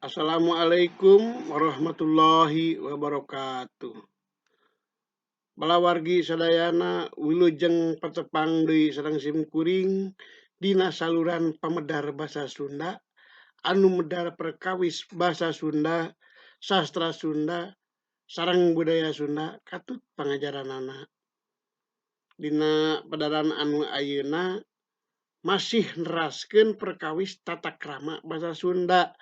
Assalamualaikum warahmatullahi wabarakatuh. Balawargi sadayana wilujeng patepang deui sareng simkuring dina saluran pamedar basa Sunda anu medar perkawis basa Sunda, sastra Sunda, sareng budaya Sunda katut pangajaranana. Dina pedaran anu ayeuna masih neraskeun perkawis tata krama basa Sunda.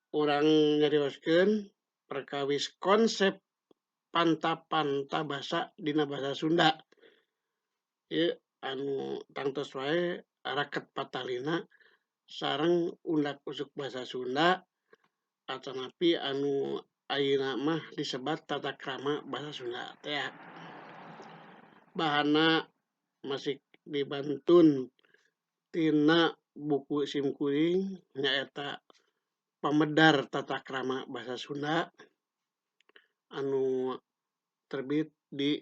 Urang nyarioskeun perkawis konsep panta-panta basa dina basa Sunda. Ieu anu tangtos wae raket patalina sareng undak usuk basa Sunda atanapi anu ayeuna mah disebat tata krama basa Sunda tea. Bahanna masih dibantun tina buku simkuring nyaeta Pamedar Tata Krama Basa Sunda anu terbit di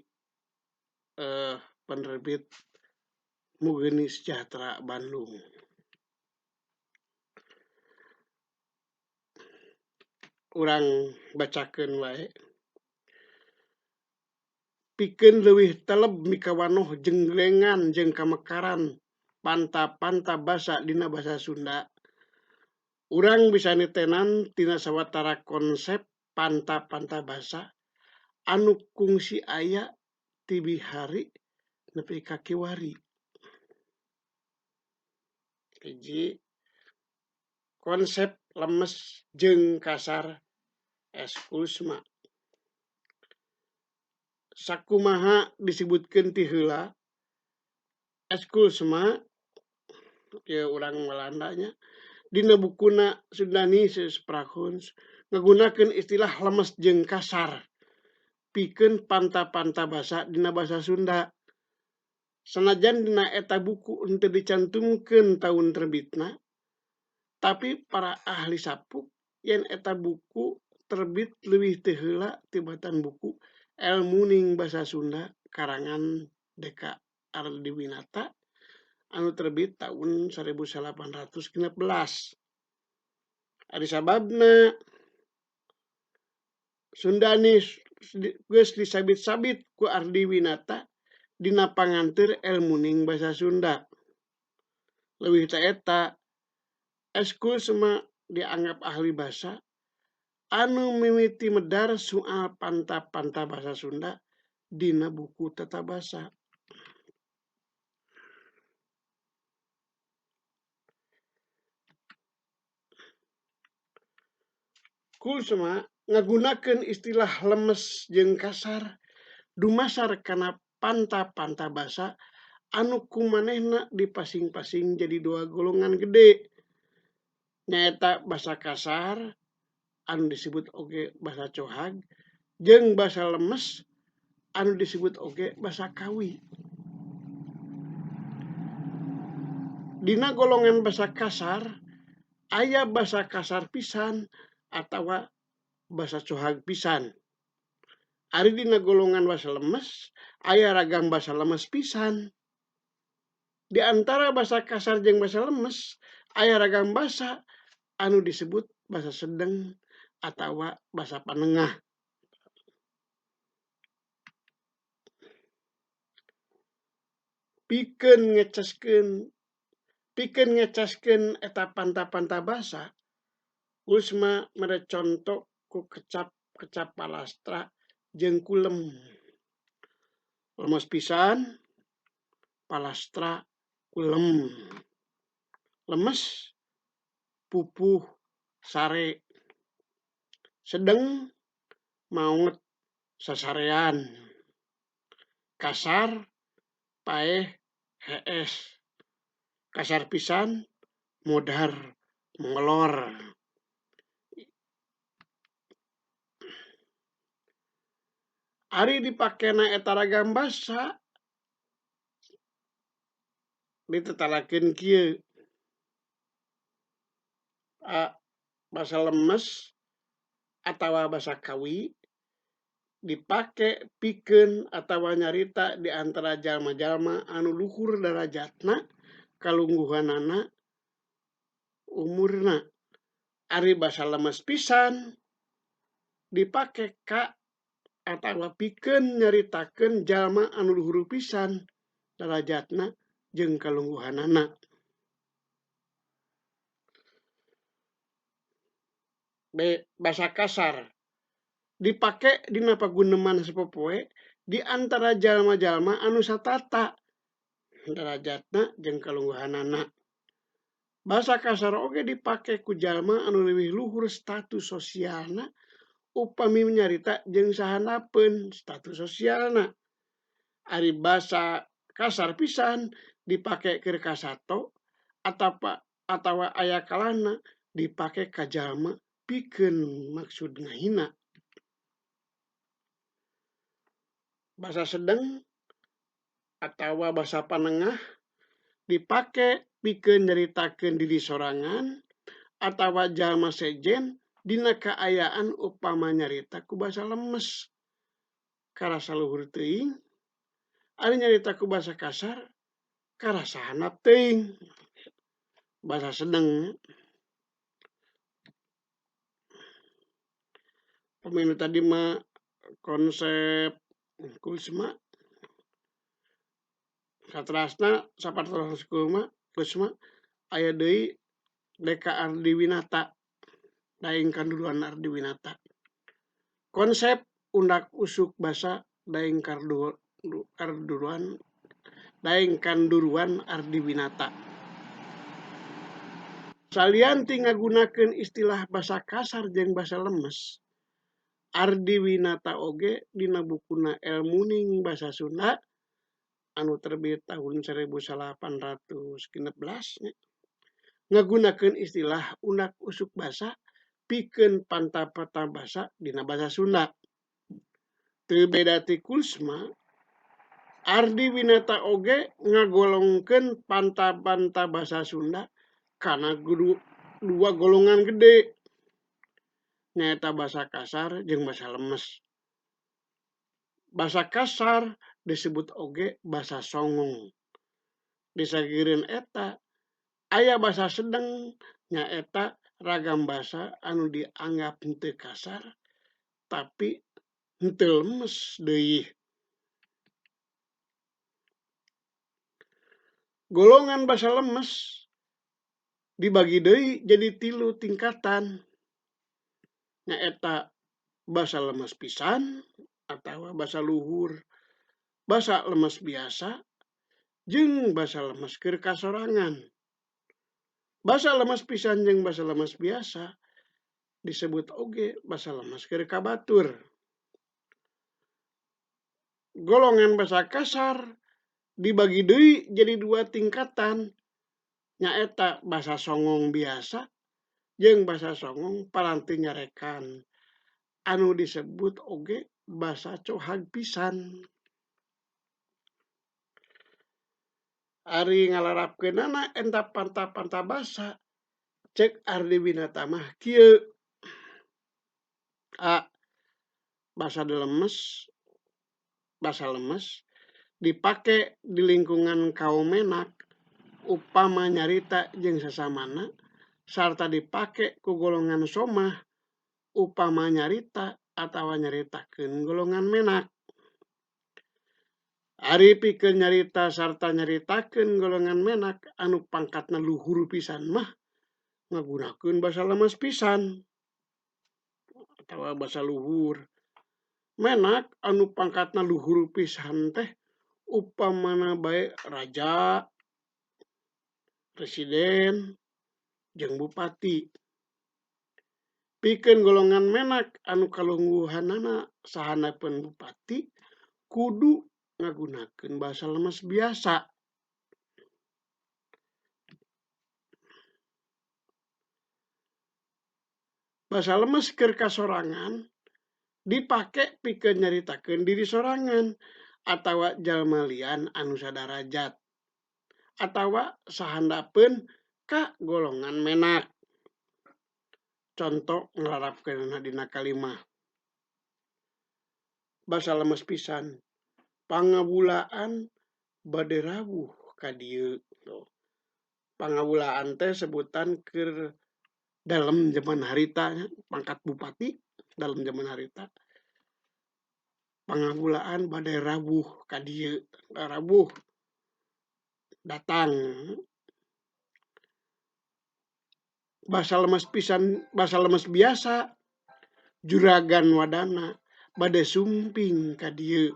penerbit Mugeni Sejahtera Bandung. Urang bacakeun wae. Pikeun leuwih teleb mikawanoh jengglengan jeung kamekaran panta-panta basa dina basa Sunda. Urang bisa nitenan tina sawatara konsep panta-panta basa anu kungsi aya ti bihari nepi ka kiwari. Hiji, konsep lemes jeung kasar eskulsma. Sakumaha disebutkeun ti heula, eskulsma ieu urang Walanda nya dina bukuna Sundanese Spraakkunst ngagunakeun istilah lemes jeung kasar pikeun panta-panta basa dina basa Sunda. Sanajan dina eta buku henteu dicantumkeun taun terbitna, tapi para ahli sapuk yen eta buku terbit leuwih teu heula tibatan buku Elmuning Basa Sunda karangan Deka Ardiwinata anu terbit tahun 1816. Ari sababna Sundanis geus disabit-sabit ku Ardiwinata dina panganteur Elmuning Basa Sunda. Leuwih ta eta, Eskulsma dianggap ahli basa anu mimiti medar soal panta-panta basa Sunda dina buku tata basa. Kulsma ngagunakeun istilah lemes jeung kasar dumasar kana panta-panta basa anu kumanehna dipasing-pasing jadi dua golongan gede, nyaeta basa kasar anu disebut oge basa cohag jeung basa lemes anu disebut oge basa kawi. Dina golongan basa kasar aya basa kasar pisan atawa basa cohag pisan. Ari dina golongan basa lemes aya ragam basa lemes pisan. Di antara basa kasar jeung basa lemes aya ragam basa anu disebut basa sedeng atawa basa panengah. Pikeun ngeceskeun eta panta-panta basa, Kulsma mere conto ku kecap-kecap palastra jeung kulem. Lemes pisan, palastra kulem. Lemes, pupuh, sare. Sedeng, maot, sasarean. Kasar, paeh, hees. Kasar pisan, modar, mengelor. Ari dipakena eta ragam basa ditetalakeun kieu. Basa lemes atawa basa kawi dipake pikeun atawa nyarita di antara jalma-jalma anu luhur darajatna, kalungguhanana, umurna. Ari basa lemes pisan dipake ka atawa pikeun nyaritakeun jalma anu luhur pisan darajatna jeung kalungguhanana. B. Basa kasar dipake dina paguneman sapopoe di antara jalma-jalma anu satata darajatna jeung kalungguhanana. Basa kasar oge dipake ku jalma anu leuwih luhur status sosialna upami nyarita jeung sahandapeun status sosialna. Ari basa kasar pisan dipake keur kasato atawa aya kalana dipake ka jalma pikeun maksud ngahina. Basa sedeng atawa basa panengah dipake pikeun nyaritakeun diri sorangan atawa jalma sejen dina kaayaan upama nyarita ku basa lemes karasa luhur teuing, ari nyarita ku basa kasar karasa handap teuing. Basa sedeng. Pami nu tadi mah konsep Kulsma, saterasna sapertos Kulsma aya deui Deka Ardiwinata, Daeng Kanduruan Ardiwinata. Konsep undak usuk basa Daeng Kanduruan Ardiwinata. Salian ti ngagunakeun istilah basa kasar jeung basa lemes, Ardiwinata oge dina bukuna Elmuning Basa Sunda anu terbit tahun 1816 ngagunakeun istilah undak usuk basa pikeun panta-panta basa dina basa Sunda. Teu beda ti Kulsma, Ardiwinata oge ngagolongkeun panta-panta basa Sunda kana dua golongan gede, nyaeta basa kasar jeung basa lemes. Basa kasar disebut oge basa songong. Disageureun eta aya basa sedeng, nyaeta ragam basa anu dianggap henteu kasar tapi henteu lemes deui. Golongan basa lemes dibagi deui jadi 3 tingkatan, nyaeta basa lemes pisan atawa basa luhur, basa lemes biasa, jeung basa lemes keur kasorangan. Basa lemes pisan jeung basa lemes biasa disebut oge basa lemes keur ka batur. Golongan basa kasar dibagi deui jadi 2 tingkatan, nyaeta basa songong biasa jeung basa songong paranti nyarekan anu disebut oge basa cohag pisan. Ari ngalarapkeunana eta panta-panta basa cek Ardiwinata mah kieu. A. Basa lemes dipake di lingkungan kaum menak upama nyarita jeung sasamana sarta dipake ku golongan somah upama nyarita atawa nyaritakeun golongan menak. Ari pikeun nyarita sarta nyaritakeun golongan menak anu pangkatna luhur pisan mah ngagunakeun basa lemes pisan atawa basa luhur. Menak anu pangkatna luhur pisan teh upamana bae raja, presiden, jeung bupati. Pikeun golongan menak anu kalungguhanana sahandapeun bupati kudu ngagunakeun basa lemes biasa. Basa lemes keur kasorangan dipake pikeun nyaritakeun diri sorangan atawa jalma lian anu sadarajat atawa sahandapeun ka golongan menak. Conto ngalarapkeunana dina kalimah. Basa lemes pisan, pangawulaan bade rawuh ka dieu. Pangawulaan teh sebutan keur Dalem jaman harita nya, pangkat bupati dalem jaman harita. Pangamulaan bade rawuh ka dieu, rawuh datang. Basa lemes pisan, basa lemes biasa juragan wadana bade sumping ka dieu.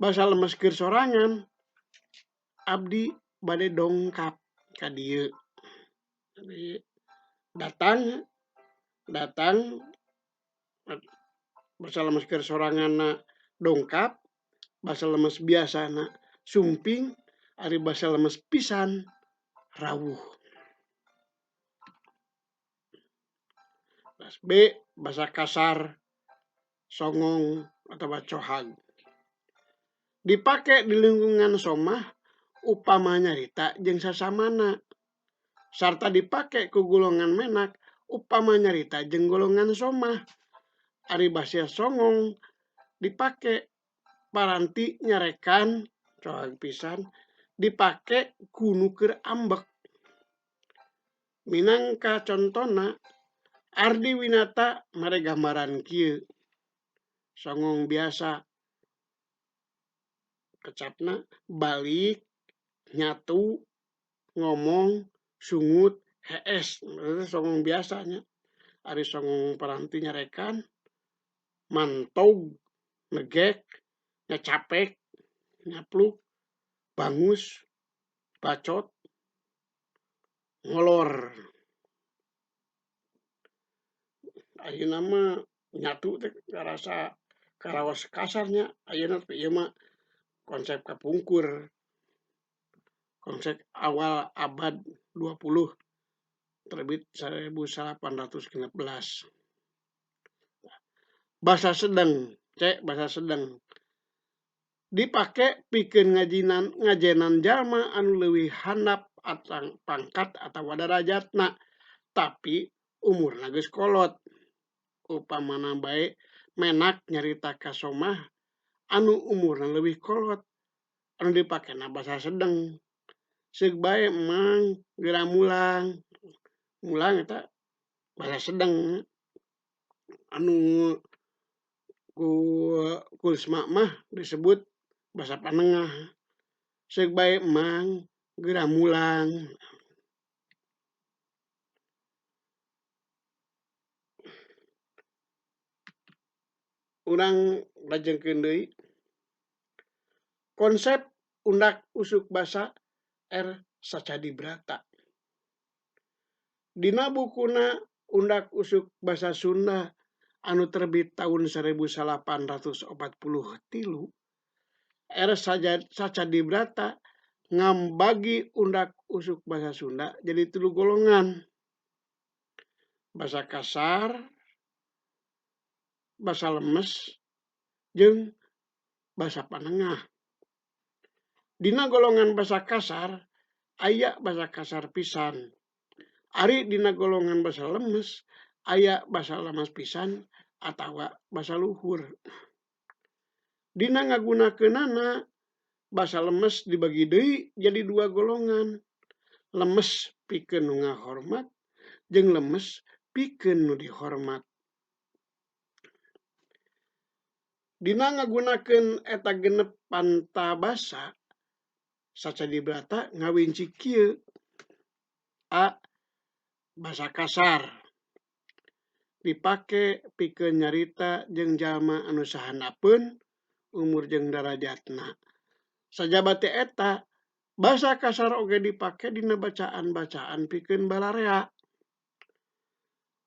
Basa lemes keur sorangan abdi bade dongkap ka dieu. Jadi datang datang basa lemes keur soranganna dongkap, basa lemes biasana sumping, ari basa lemes pisan rawuh. B basa kasar songong atawa cohag. Dipake di lingkungan somah upama nyarita jeung sasamana sarta dipake ku golongan menak upama nyarita jeung golongan somah. Ari basa songong dipake paranti nyarekan cohag pisan dipake ku nu keur ambek. Minangka contona Ardiwinata mere gambaran kieu songong biasa kecapna balik nyatu ngomong sungut hees songong biasanya. Ari songong paranti nyarekan mantog negek nyacapek nyapluk bangus bacot ngolor. Ayeuna mah nyatu teh karasa karaos kasarnya ayeuna teh ieu mah konsep kapungkur, konsep awal abad 20 terbit 1816. Basa sedeng, C basa sedeng dipake pikeun ngajenan jalma anu leuwih handap atang pangkat atawa darajatna tapi umurna geus kolot. Upamana bae menak nyarita ka somah anu umurna leuwih kolot anu dipakena basa sedeng. Seuk bae emang geura mulang, mulang eta basa sedeng anu ku Kusma mah disebut basa panengah. Seuk bae emang geura mulang. Urang lajengkeun deui konsep undak usuk basa R. Sacadibrata. Dina bukuna Undak Usuk Basa Sunda anu terbit tahun 1843, R. Sacadibrata ngambagi undak usuk basa Sunda jadi 3 golongan. Basa kasar, basa lemes, jeung basa panengah. Dina golongan basa kasar aya basa kasar pisan. Ari dina golongan basa lemes aya basa lemes pisan atawa basa luhur. Dina ngagunakeunana basa lemes dibagi deui jadi 2 golongan. Lemes pikeun nu ngahormat jeung lemes pikeun nu dihormat. Dina ngagunakeun eta genep pantabasa Sacadibrata ngawinci kieu. A. Basa kasar dipake pikeun nyarita jeung jalma anu sahandapeun umur jeung darajatna. Sajaba teh eta basa kasar oge dipake dina bacaan-bacaan pikeun balarea.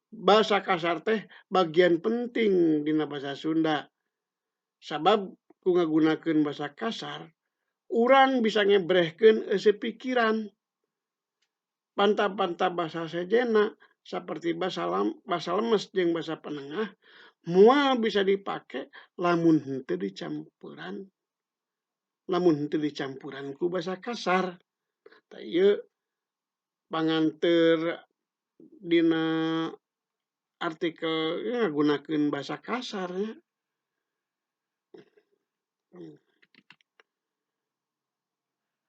Basa kasar teh bagian penting dina basa Sunda. Sabab ku ngagunakeun basa kasar urang bisa ngebrehkeun euseum pikiran. Panta-panta basa sejenna saperti basa lemes jeung basa penengah moal bisa dipake lamun henteu dicampuran ku basa kasar. Tah ieu panganteur dina artikel ngagunakeun basa kasar nya.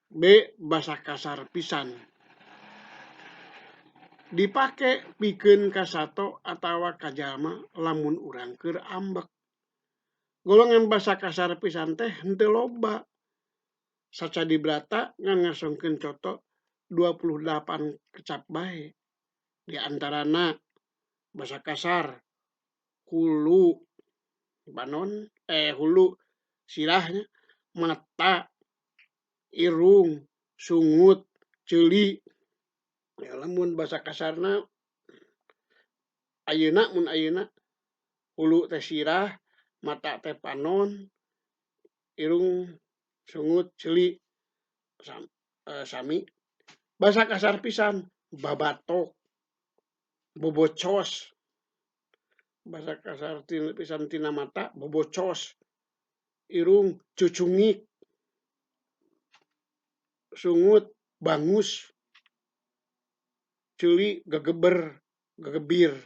B. Basa kasar pisan Dipake pikeun ka sato atawa ka jalma lamun urang keur ambek. Golongan basa kasar pisan teh henteu loba. Sacadibrata ngan ngasongkeun conto 28 kecap bae. Di antarana basa kasar hulu panon hulu sirah nya, mata, irung, sungut, ceuli. Ya, lamun basa kasarna ayeuna mun ayeuna hulu teh sirah, mata teh panon, irung, sungut, ceuli, sami. Basa kasar pisan babatok, bobocos. Basa kasar pisan tina mata bobocos, irung cucungik, sungut bangus, ceuli gegeber, gegebir.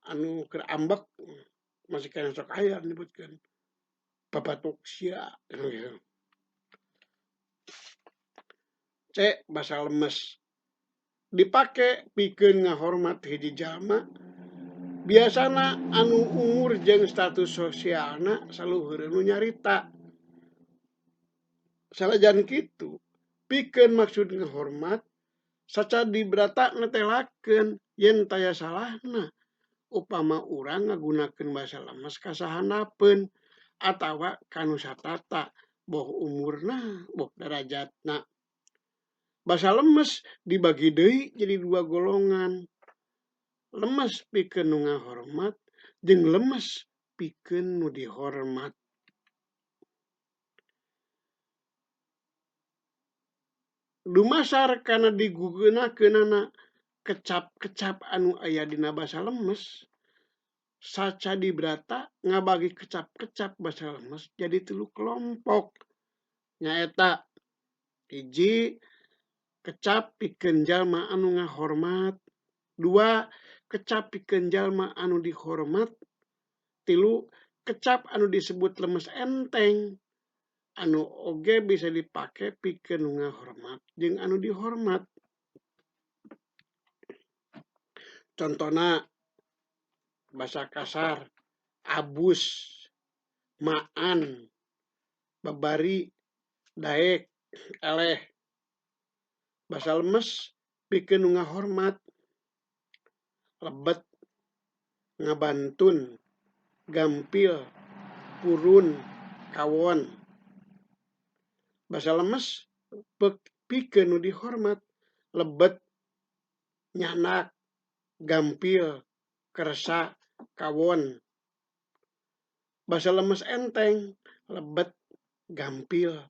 Anu keur ambek masih keneh sok aya nyebutkeun babatok sia. C. Basa lemes dipake pikeun ngahormat hiji jalma biasana anu umur jeung status sosialna saluhureun nu nyarita. Sanajan kitu pikeun maksud ngahormat Sacadibrata netelakeun yen taya salahna upama urang ngagunakeun basa lemes ka sahandapeun atawa ka nu satata boh umurna boh darajatna. Basa lemes dibagi deui jadi dua golongan. Lemes pikeun nu ngahormat jeung lemes pikeun nu dihormat. Dumasar kana digunakeunana kecap-kecap anu aya dina basa lemes, Sacadibrata ngabagi kecap-kecap basa lemes jadi 3 kelompok. Nyaeta hiji, kecap pikeun jalma anu ngahormat, 2, kecap pikeun jalma anu dihormat, 3, kecap anu disebut lemes enteng anu oge bisa dipake pikeun nu ngahormat jeung anu dihormat. Contona basa kasar abus, maan, babari, daek, eleh. Basa lemes pikeun nu ngahormat, lebet, ngabantun, gampil, purun, kawon. Basa lemes pikeun nu dihormat, lebet, nyanak, gampil, kersa, kawon. Basa lemes enteng, lebet, gampil,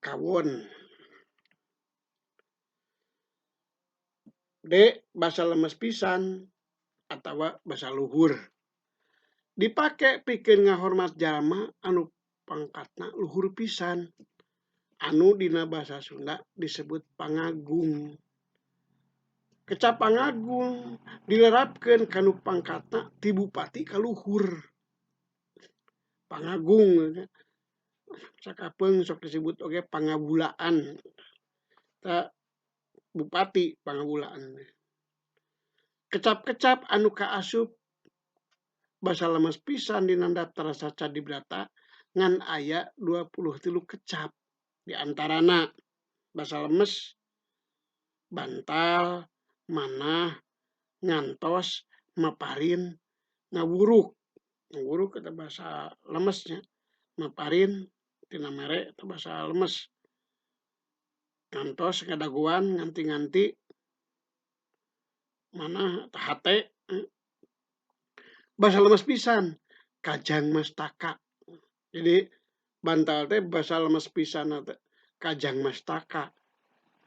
kawon. D. Basa lemes pisan atawa basa luhur. Dipake pikeun ngahormat jalma anu pangkatna luhur pisan, anu dina basa Sunda disebut pangagung. Kecap pangagung dilerapkeun kanu pangkatna ti bupati ka luhur. Pangagung sakapeung sok disebut oge pangabulaan. Ta bupati pangabulaan. Kecap-kecap anu kaasup basa lemes pisan dina daftar Sacadibrata ngan aya 23 kecap. Di antarana basa lemes bantal, manah, ngantos, maparin, ngawuruk. Ngawuruk eta basa lemesnya, maparin tina mere eta basa lemes. Ngantos ngadagoan nganti-nganti, manah hate. Basa lemes pisan kajang mastaka. Jadi bantal teh basa lemes pisan teh kajang mastaka,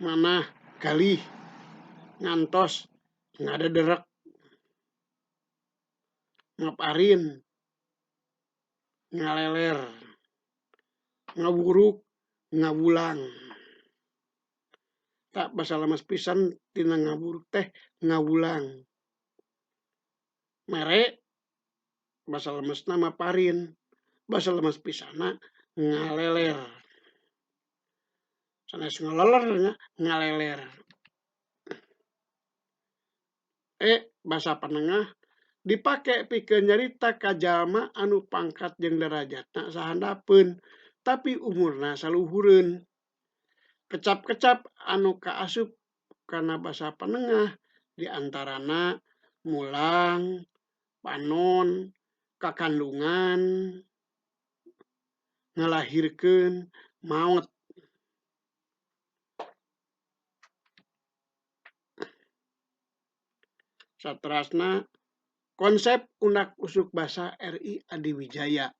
manah galih, ngantos ngadederek, ngaparin ngaleler, ngawuruk, ngawulang. Tak basa lemes pisan tina ngawuruk teh ngawulang. Mere basa lemesna maparin, basa lemes pisana ngaleler. Sanes ngaleler nya, ngaleler. E. Basa panengah dipake pikeun nyarita ka jalma anu pangkat jeung darajatna sahandapeun tapi umurna saluhureun. Kecap-kecap anu kaasup kana basa panengah di antarana mulang, panon, kakandungan, ngalahirkeun, maot. Saterasna konsep undak-usuk basa R.I. Adiwijaya.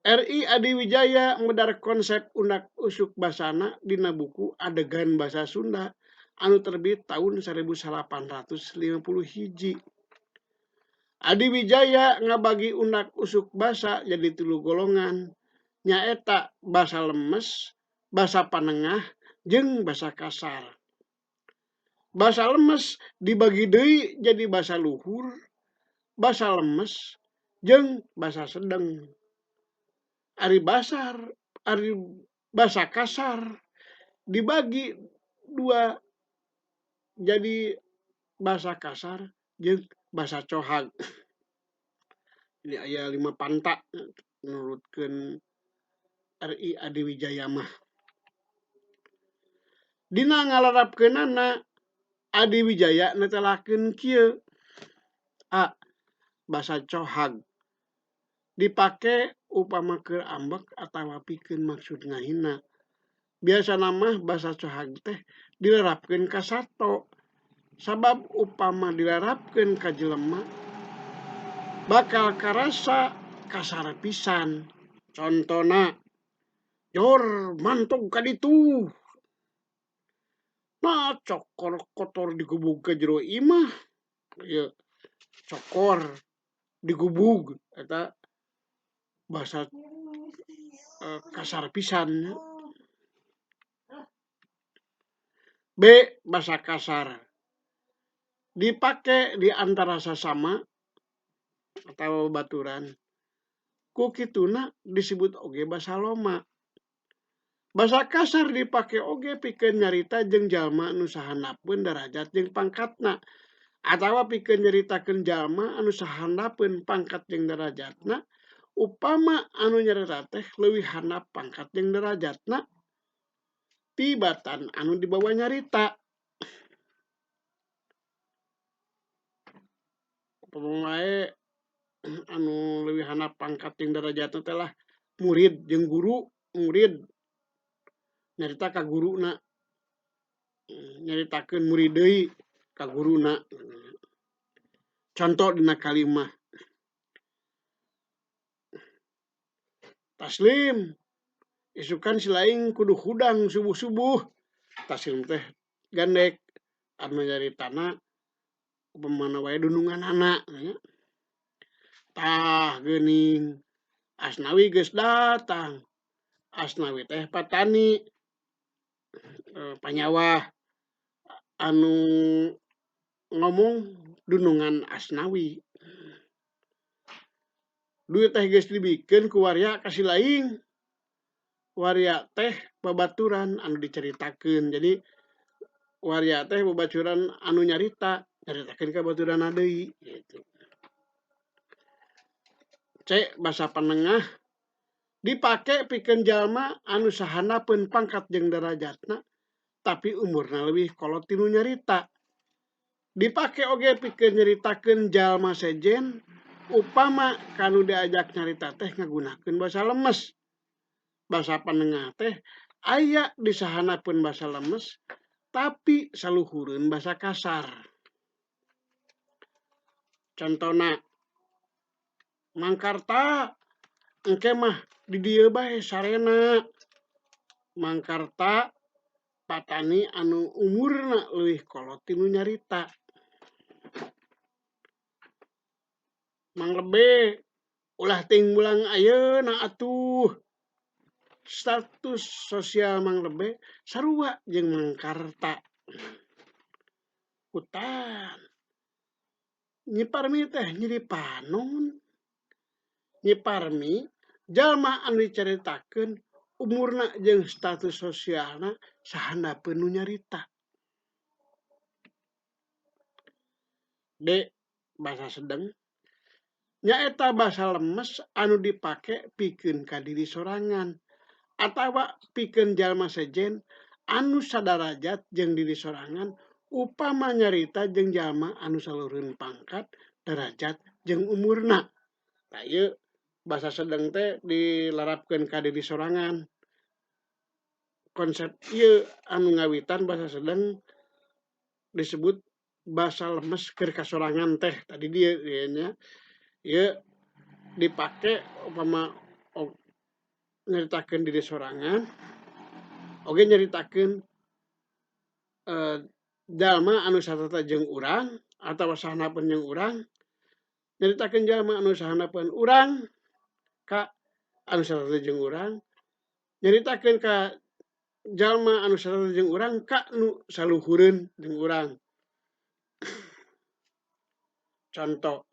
R.I. Adiwijaya medar konsep undak-usuk basana dina buku Adegan Basa Sunda anu terbit taun 1851. Adiwijaya ngabagi undak-usuk basa jadi tilu golongan, nyaeta basa lemes, basa panengah, jeung basa kasar. Basa lemes dibagi deui jadi basa luhur, basa lemes, jeung basa sedeng. Ari basa kasar dibagi dua jadi basa kasar jeung basa cohag. Ini aya 5 panta nurutkeun R.I. Adiwijaya mah. Dina ngalarapkeunana Adiwijaya netelakeun kieu. A. Basa cohag dipake upama keur ambek atawa pikeun maksud ngahina. Biasana mah basa cohag teh dilarapkeun ka sato. Sabab upama dilarapkeun ka jelema bakal karasa kasar pisan. Contona, jor mantog ka ditu. Nah, cokor kotor digubug ka jero imah. Ieu cokor digubug eta basa kasar pisan. B. Basa kasar dipake di antara sasama atawa babaturan. Ku kituna disebut oge basa loma. Basa kasar dipake oge pikeun nyarita jeung jalma anu sahandapeun darajat jeung pangkatna atawa pikeun nyaritakeun jalma anu sahandapeun pangkat jeung darajatna upama anu nyarita teh leuwih handap pangkat jeung darajatna tibatan anu dibawa nyarita. Upama wae anu leuwih handap pangkat jeung darajatna teh lah murid jeung guru, murid nyarita ka guruna, nyaritakeun murid deui ka guruna. Conto dina kalimah Taslim isukan si laing kudu hudang subuh-subuh. Taslim teh gandek anu nyaritana upamana wae dununganana nya. Tah geuning Asnawi geus datang. Asnawi teh patani panyawah anu ngomong dunungan Asnawi. Duit teh geus dibikeun ku waria ka si laing. Waria teh babaturan anu dicaritakeun. Jadi waria teh babaturan anu nyarita, nyaritakeun ka baturanna deui gitu. C. Basa panengah dipake pikeun jalma anu sahandapeun pangkat jeung darajatna tapi umurna leuwih kolot ti nu nyarita. Dipake oge pikeun nyaritakeun jalma sejen upama kanu diajak nyarita teh ngagunakeun basa lemes. Basa panengah teh aya di sahandapeun basa lemes tapi saluhureun basa kasar. Contona, Mangkarta engke mah di dieu bae sarena. Mangkarta patani anu umurna leuwih kolot ti nu nyarita. Mang Lebe ulah ting mulang ayeuna atuh. Status sosial Mang Lebe sarua jeung Mangkarta. Hutan Nyi Parmi teh nyeri panon. Nyi Parmi jalma anu dicaritakeun umurna jeung status sosialna sahandapeun nu nyarita. D basa sedeng nyaeta basa lemes anu dipake pikeun ka diri sorangan atawa pikeun jalma sejen anu sadarajat jeung diri sorangan upama nyarita jeung jalma anu saluhureun pangkat, derajat jeung umurna. Tah ieu basa sedeng teh dilarapkeun ka diri sorangan. Konsep ieu anu ngawitan basa sedeng disebut basa lemes keur kasorangan teh tadi dieu ieu nya. Ieu dipake upama nyaritakeun diri sorangan oge nyaritakeun jalma anu satata jeung urang atawa sahandapeun jeung urang, nyaritakeun jalma anu sahandapeun urang ka anu satata jeung urang, nyaritakeun ka jalma anu satata jeung urang ka nu saluhureun jeung urang. Conto,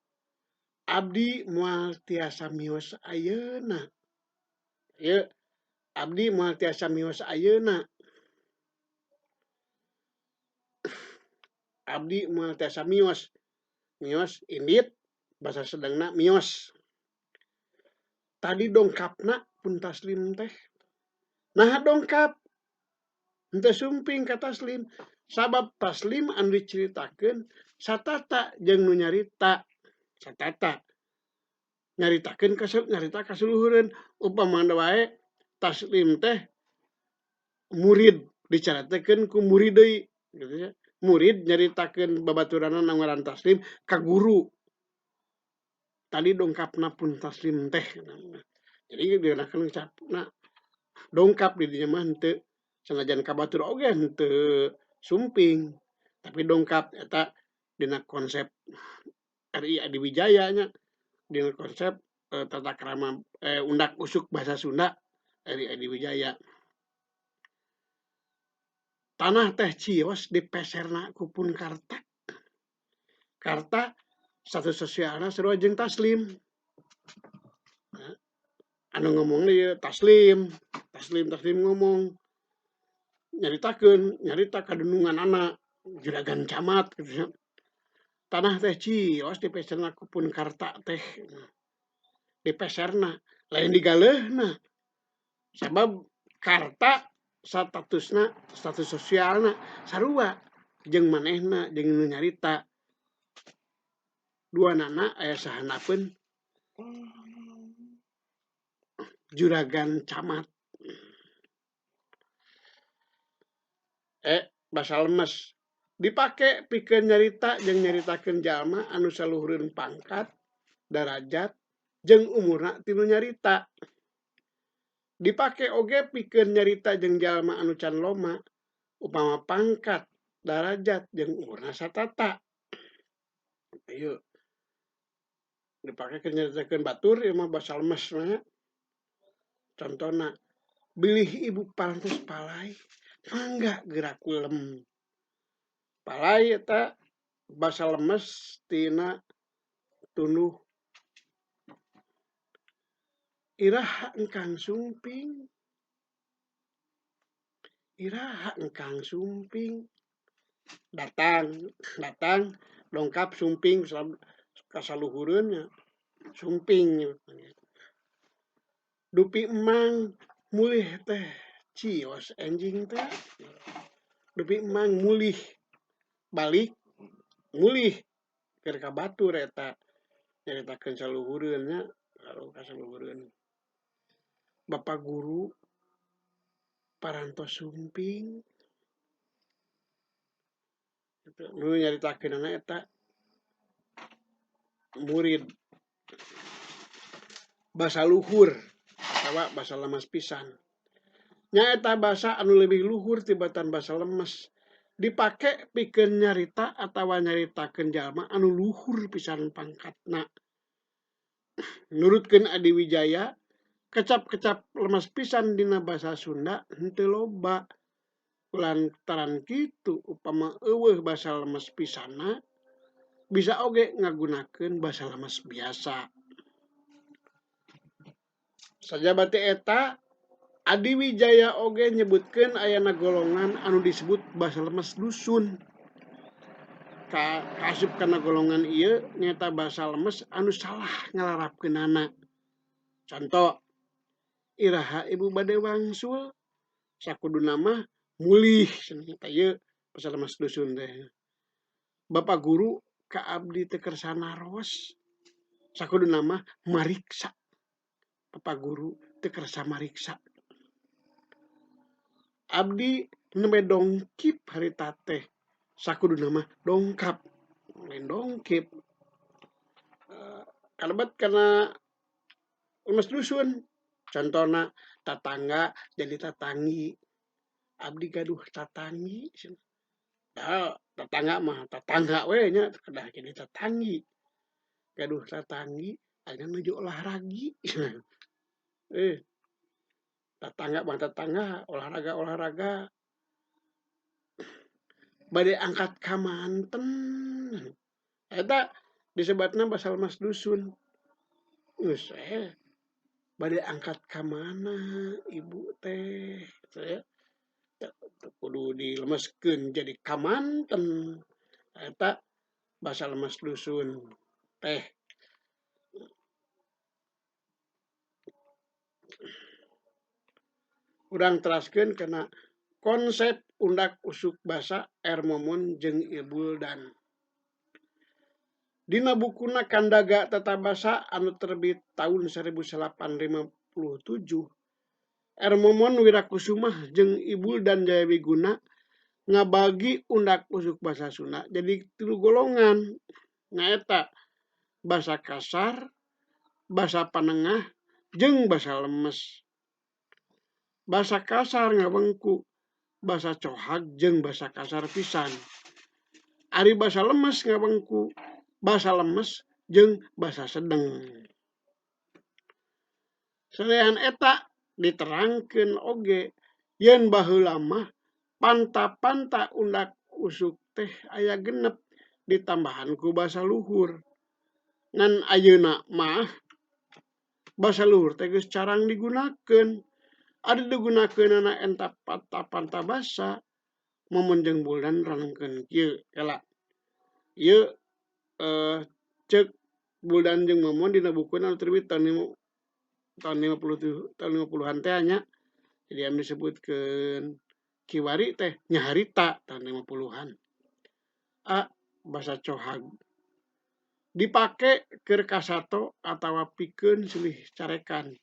abdi moal tiasa mios ayeuna. Ieu abdi moal tiasa mios ayeuna. Abdi moal tiasa mios. Mios indit basa sedengna mios. Tadi dongkapna pun Taslim teh. Naha dongkap? Henteu sumping ka Taslim. Sabab Taslim anu dicaritakeun satata jeung nu nyarita. Satata nyaritakeun nyarita kasaluhureun. Upamana wae Taslim teh murid dicaritakeun ku murid deui gitu nya. Murid nyaritakeun babaturanna nu ngaran Taslim ka guru. Tadi dongkapna pun Taslim teh. Jadi digunakeun ucapna dongkap di dinya mah henteu sanajan ka batur oge henteu sumping, tapi dongkap eta dina konsep RI Adiwijaya nya, dina konsep tata krama undak usuk bahasa Sunda RI Adiwijaya. Tanah teh cios dipeserna ku pun Karta. Karta status sosialna sarua jeung Taslim. Anu ngomongna ieu Taslim, Taslim Taslim ngomong nyaritakeun, nyarita kadununganana juragan camat kitu nya. Tanah teh cios dipeserna ku pun Karta teh. Dipeserna, lain digaleuhna. Sabab Karta statusna, status sosialna sarua jeung manehna jeung nu nyarita. Duanana aya sahandapeun juragan camat. Basa lemes dipake pikeun nyarita jeung nyaritakeun jalma anu saluhureun pangkat, darajat jeung umurna ti nu nyarita. Dipake oge pikeun nyarita jeung jalma anu can loma, upama pangkat, darajat jeung umurna satata. Ieu dipake keur nyaritakeun batur ieu mah basa lemes mah. Contona, bilih ibu parantos palai, mangga geura kulem. Palai eta basa lemes tina tunduh. Iraha engkang sumping. Iraha engkang sumping. Datang, datang dongkap sumping kasaluhureun nya. Sumping. Dupi emang mulih teh cios enjing teh. Dupi emang mulih balik mulih keur ka batur eta nyaritakeun saluhureun nya, lalu kasaluhureun. Bapak guru parantos sumping. Nu nyaritakeunana eta murid. Basa luhur atawa basa lemes pisan. Nyaeta basa anu leuwih luhur tibatan basa lemes. Dipake pikeun nyarita atawa nyaritakeun jalma anu luhur pisan pangkatna. Nurutkeun Adiwijaya, kecap-kecap lemes pisan dina basa Sunda henteu loba. Lantaran kitu upama eueuh basa lemes pisanna, bisa oge ngagunakeun basa lemes biasa. Sajaba ti eta, Adiwijaya oge nyebutkeun ayana golongan anu disebut basa lemes dusun. Kaasup kana golongan ieu nyaeta basa lemes anu salah ngalarapkeunana. Conto, iraha ibu bade wangsul? Sakuduna mah mulih cenah tah ieu basa lemes dusun teh. Bapa guru ka abdi teu kersa naros? Sakuduna mah mariksa. Bapa guru teu kersa mariksa. Abdi nembe dongkip harita teh. Sakuduna mah dongkap, lain dongkip. Kalebet kana lemes dusun. Contona tatangga jadi tatanggi. Abdi gaduh tatanggi cenah. Padahal tatangga mah tatangga we nya kedah jadi tatanggi. Gaduh tatanggi ayeuna nuju olahragi. Tatangga mah tatangga, olahraga olahraga. Bade angkat ka manten. Eta disebatna basa lemes dusun. Geus we bade angkat ka mana ibu teh kitu. Kudu dilemeskeun jadi ka manten. Eta basa lemes dusun teh. Urang teraskeun kana konsep undak usuk basa R. Momon jeung I. Buldan. Dina bukuna Kandaga Tatabasa anu terbit taun 1857, R. Momon Wirakusumah jeung I. Buldan Jayawiguna ngabagi undak usuk basa Sunda jadi tilu golongan. Nyaeta basa kasar, basa panengah, jeung basa lemes. Basa kasar ngawengku basa cohag jeung basa kasar pisan. Ari basa lemes ngawengku basa lemes jeung basa sedeng. Salian eta diterangkeun oge yen baheula mah panta-panta undak usuk teh aya genep ditambahan ku basa luhur. Ngan ayeuna mah basa luhur teh geus carang digunakeun. Ari digunakeunana eta panta-panta basa Momon jeung Buldan nerangkeun kieu kela. Ieu ceuk Buldan jeung Momon dina bukuna anu terbit tahun 50 tahun 50-an teh nya. Jadi anu disebutkeun kiwari teh nya harita tahun 50-an. A basa cohag dipake keur kasato atawa pikeun silih carekan.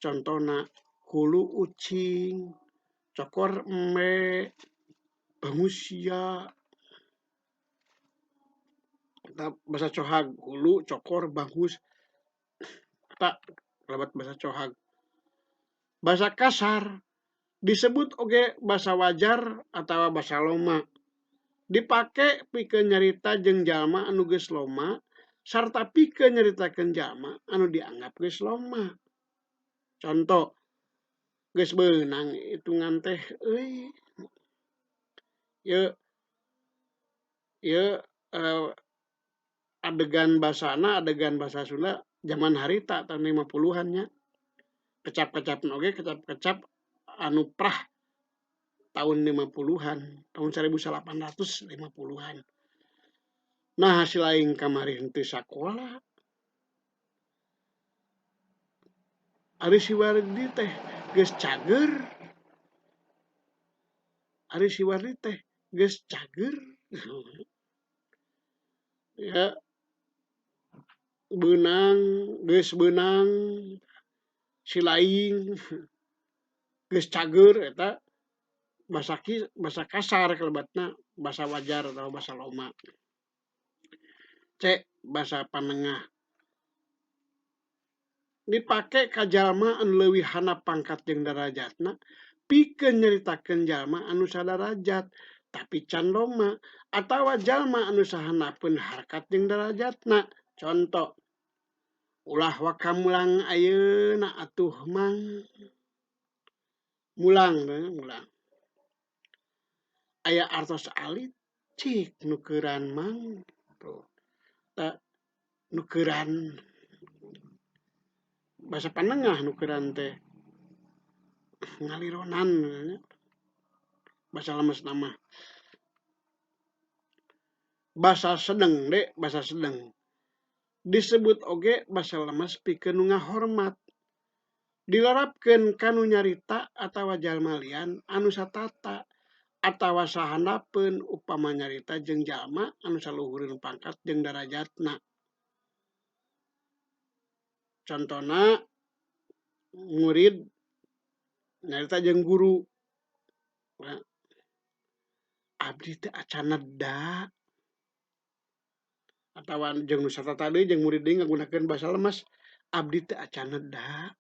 Contona hulu ucing, cokor embe, bangusia. Eta basa cohag hulu, cokor, bangus. Eta kalebet basa cohag. Basa kasar disebut oge basa wajar atawa basa loma. Dipake pikeun nyarita jeung jalma anu geus loma sarta pikeun nyaritakeun jalma anu dianggap geus loma. Conto, geus beunang hitungan teh euy. Ieu ieu adegan basana adegan basa Sunda zaman harita tahun 50-an nya. Kecap-kecapna oge kecap-kecap anu prah tahun 50-an, tahun 1850-an. Nah hasil aing kamari henteu sakola. Ari si Wardi teh geus cager. Ari si Wardi teh geus cager. Ya. Beunang, geus beunang, si laing geus cager eta basa basa kasar kalebatna basa wajar atau basa loma. C basa panengah. Dipake ka jalma anu leuwih handap pangkat jeung darajatna pikeun nyaritakeun jalma anu sadarajat tapi can loma atawa jalma anu sahandapeun harkat jeung darajatna. Conto, ulah waka mulang ayeuna atuh mang. Mulang mulang. Aya artos alit cik nukeran mang. Tuh. Ta nukeran basa panengah nukeran teh ngalironan basa lemes nama. Basa sedeng de basa sedeng. Disebut oge basa lemes pikeun nu ngahormat. Dilarapkeun ka nu nyarita atawa jalma lian anu satata atawa sahandapeun upama nyarita jeung jalma anu saluhureun pangkat jeung darajatna. Contona murid nyarita jeung guru. Abdi teh acan neda atawa jeung nu satata deui jeung murid deui ngagunakeun basa lemes abdi teh acan neda.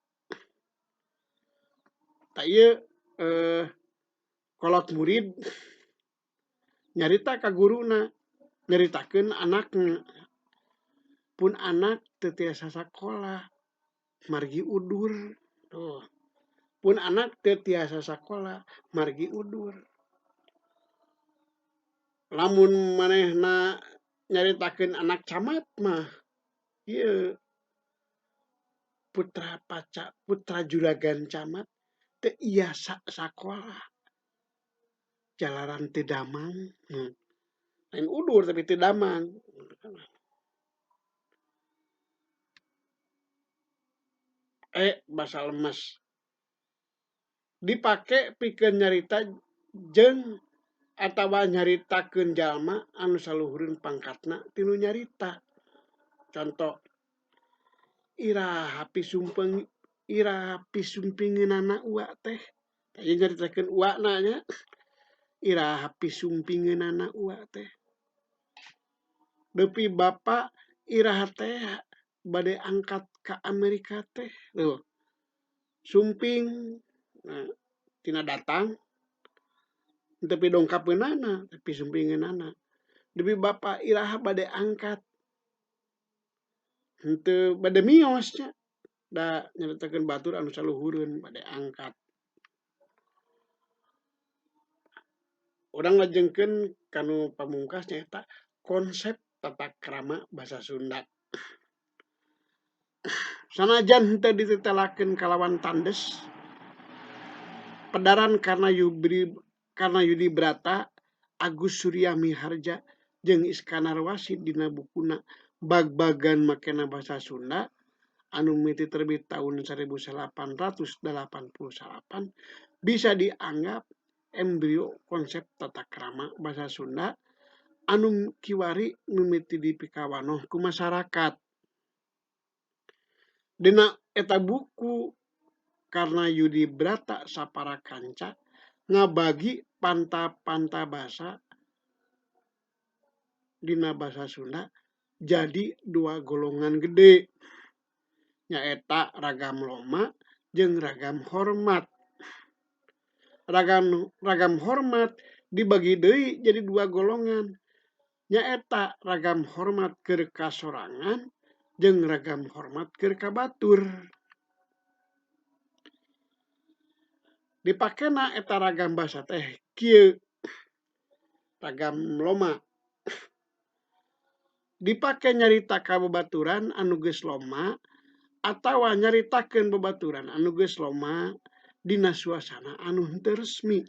Tah ieu kolot murid nyarita ka guruna nyaritakeun anakna pun anak teu tiasa sakola margi udur tuh pun anak teu tiasa sakola margi udur. Lamun manehna nyaritakeun anak camat mah ieu putra paca putra juragan camat teu iasa sakola jalaran teu damang lain udur tapi teu damang. Basa lemes dipake pikeun nyarita jeung atawa nyaritakeun jalma anu saluhureun pangkatna tinu nyarita. Conto iraha pisumpeng iraha pisumpingeunana uwa teh. Ieu nyaritakeun uwana nya. Iraha pisumpingeunana uwa teh. Depi bapa iraha teh bade angkat ka Amerika teh. Tuh. Sumping tina datang tapi dongkapeunana tapi sumpingeunana. Depi bapa iraha bade angkat henteu bade mios nya da nyaritakeun batur anu saluhureun bade angkat. Urang lajengkeun kanu pamungkas nyaeta konsep tata krama basa Sunda. Sanajan henteu ditetelakeun kalawan tandes pedaran karna Yudi Brata, Agus Surya Miharja jeung Iskandar Wasid dina bukuna Bag-bagan Makena Basa Sunda anu mimiti terbit tahun 1888 bisa dianggap embrio konsep tata krama basa Sunda anu kiwari mimiti dipikawanoh ku masyarakat. Dina eta buku karna Yudi Brata sapara kanca ngabagi panta-panta basa dina basa Sunda jadi dua golongan gede nyaeta ragam loma jeung ragam hormat. Ragam hormat dibagi deui jadi dua golongan nyaeta ragam hormat keur kasorangan jeung ragam hormat keur ka batur. Dipakena eta ragam basa teh kieu ragam loma dipake nyarita ka babaturan anu geus loma atawa nyaritakeun babaturan anu geus loma dina suasana anu henteu resmi.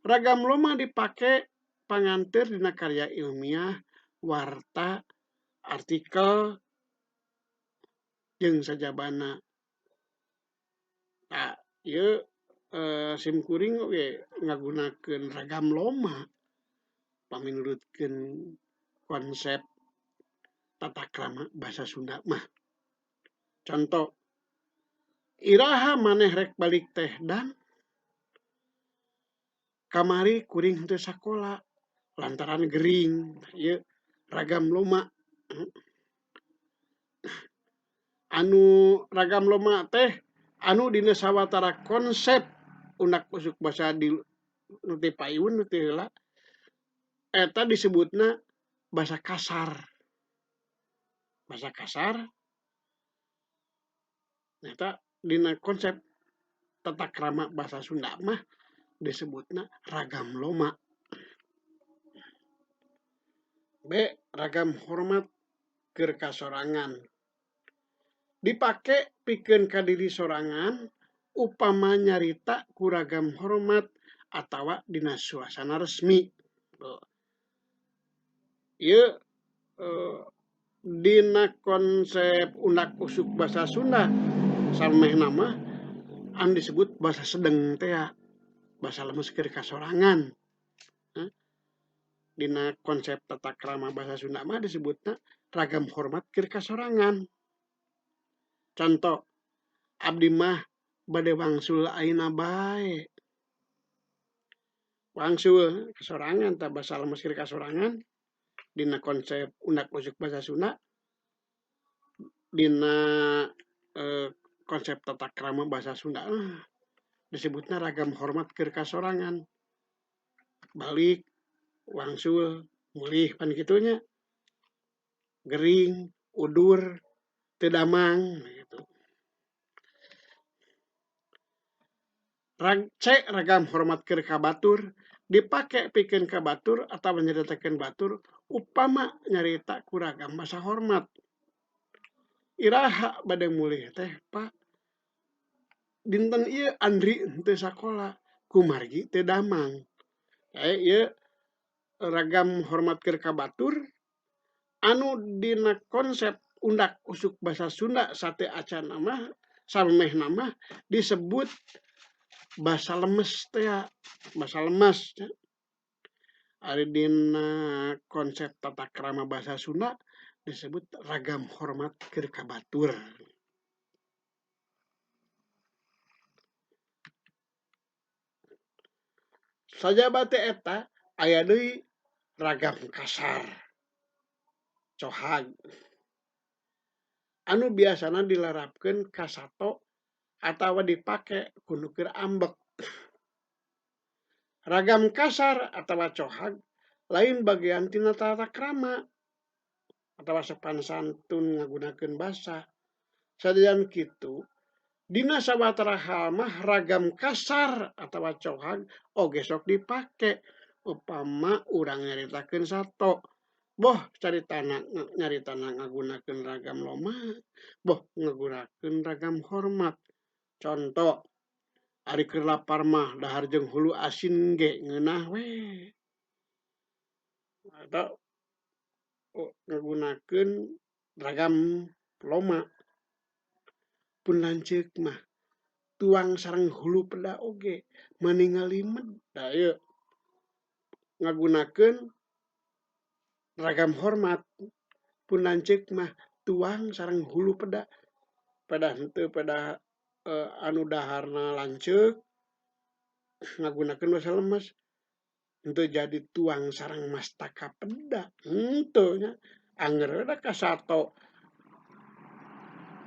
Ragam loma dipake panganteur dina karya ilmiah, warta, artikel jeung sajabana. Tah ieu sim kuring oge ngagunakeun ragam loma paminurutkeun konsep tata krama basa Sunda mah. Conto iraha maneh rek balik teh dan kamari kuring henteu sakola lantaran gering ieu ragam loma. Anu ragam loma teh anu dina sawatara konsep undak usuk basa di nu ti payun nu ti heula eta disebutna basa kasar. Basa kasar eta dina konsep tata krama basa Sunda mah disebutna ragam loma. B. Ragam hormat keur kasorangan. Dipake pikeun ka diri sorangan upama nyarita ku ragam hormat atawa dina suasana resmi. Ieu dina konsep undak usuk basa Sunda samemehna mah anu disebut basa sedeng tea, basa lemes keur kasorangan. Dina konsep tata krama basa Sunda mah disebutna ragam hormat keur kasorangan. Conto, abdi mah bade wangsul ayeuna bae. Wangsul kasorangan tah basa lemes keur kasorangan dina konsep undak usuk basa Sunda dina konsep tata krama basa Sunda mah disebutna ragam hormat keur kasorangan. Balik, wangsul, mulih pan kitu nya. Gering, udur, teu damang kitu. C ragam hormat keur ka batur dipake pikeun ka batur atawa nyaritakeun batur upama nyarita ku ragam basa hormat. Iraha bade mulih teh Pak? Dinten ieu Andri henteu sakola kumargi teu damang. Ieu ragam hormat keur ka batur anu dina konsep undak usuk basa Sunda sateu acanna mah samemehna mah disebut basa lemes tea, basa lemes. Ari dina konsep tata krama basa Sunda disebut ragam hormat keur ka batur. Sajaba teh eta aya deui ragam kasar, cohag anu biasana dilarapkeun ka sato atawa dipake ku nu keur ambek. Ragam kasar atawa cohag lain bagian tina tata krama atawa sopan santun ngagunakeun basa. Sanajan kitu dina sawatara hal mah ragam kasar atawa cohag oge sok dipake upama urang nyaritakeun sato. Boh caritana nyaritana ngagunakeun ragam loma, boh ngagunakeun ragam hormat. Conto, ari keur lapar mah dahar jeung hulu asin ge ngeunah we. Eta ngagunakeun ragam loma. Pun lanceuk mah tuang sareng hulu peda oge mani ngalimed. Tah ieu ngagunakeun ragam hormat. Pun lanceuk mah tuang sareng hulu peda. Pedah henteu pedah anu daharna lanceuk ngagunakeun basa lemes. Henteu jadi tuang sareng mastaka peda. Henteu nya anger we da ka sato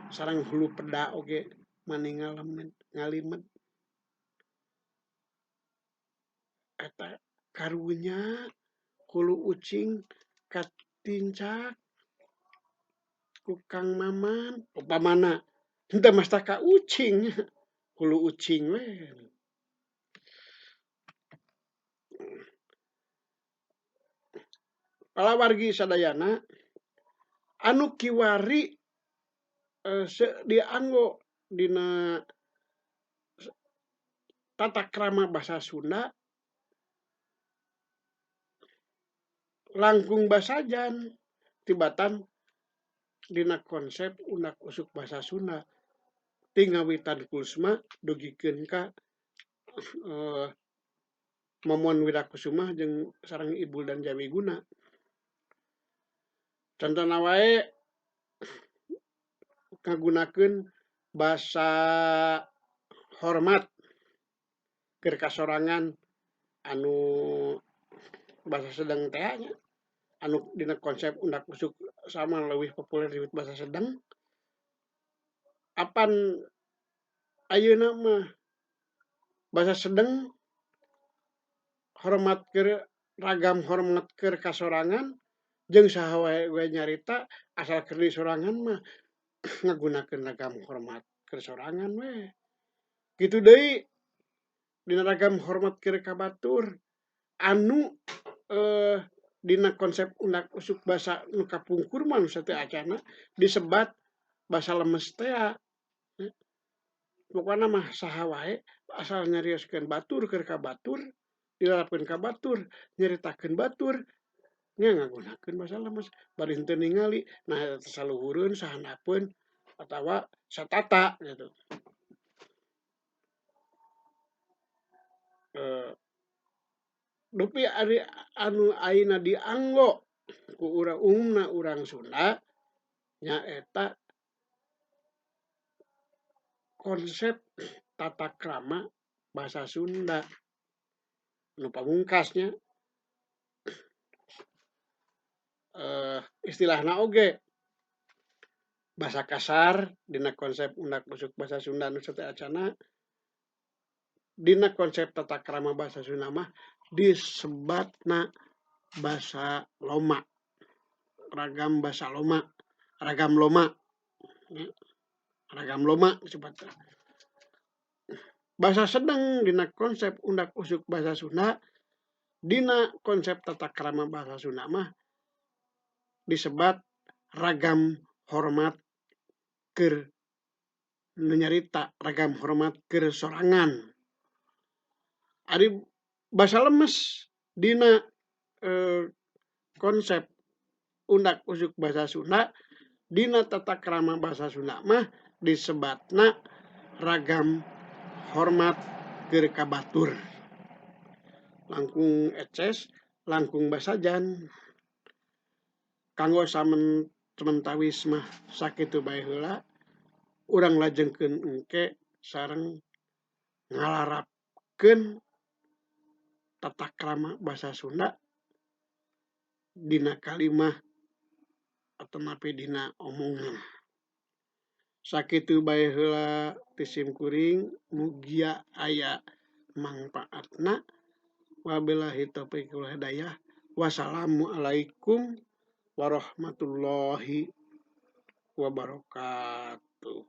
sareng hulu peda oge mani ngalimed. Eta karunya hulu ucing katincak ku Kang Maman upamana henteu mastaka ucing hulu ucing we. Palawargi sadayana anu kiwari dianggo dina tata krama basa Sunda langkung basajan tibatan dina konsep undak usuk basa Sunda ti ngawitan Kusma dugikeun ka Momon Wirakusuma jeung sareng Ibu dan Jawiguna. Contona wae ngagunakeun basa hormat keur kasorangan anu basa sedeng teh nya anu dina konsep undak usuk sama leuwih populer disebut basa sedeng. Apan ayeuna mah basa sedeng hormat keur ragam hormat keur kasorangan jeung saha wae we nyarita asal keur disorangan mah ngagunakeun ragam hormat keur sorangan we. Kitu deui dina ragam hormat keur ka batur anu dina konsep undak usuk basa nu kapungkur mah nu sateu acana disebat basa lemes tea. Pokona mah saha wae asal nyarioskeun batur keur ka batur, dilarapkeun ka batur, nyaritakeun batur Nya ngagunakeun basa lemes bari henteu ningali nah eta saluhureun sahandapeun atawa satata gitu. Dupi ari anu ayeuna dianggo ku urang umumna urang Sunda nyaeta konsep tata krama basa Sunda nu pamungkasnya istilahna oge basa kasar dina konsep undak usuk basa Sunda nu sateuacanna dina konsep tata krama basa Sunda mah disebatna basa loma, ragam basa loma, ragam loma nya ragam loma disebutna. Basa sedeng dina konsep undak usuk basa Sunda dina konsep tata krama basa Sunda mah disebat ragam hormat keur nu nyarita ragam hormat keur sorangan. Ari basa lemes dina konsep undak usuk basa Sunda dina tata krama basa Sunda mah disebatna ragam hormat keur ka batur. Langkung eces langkung basajan kanggo samentawis mah sakitu bae heula urang lajengkeun engke sareng ngalarapkeun tata krama basa Sunda dina kalimah atanapi dina omongan. Sakitu bae heula ti sim kuring mugia aya mangpaatna. Wabillahi taufik wal hidayah. Wassalamualaikum warahmatullahi wabarakatuh.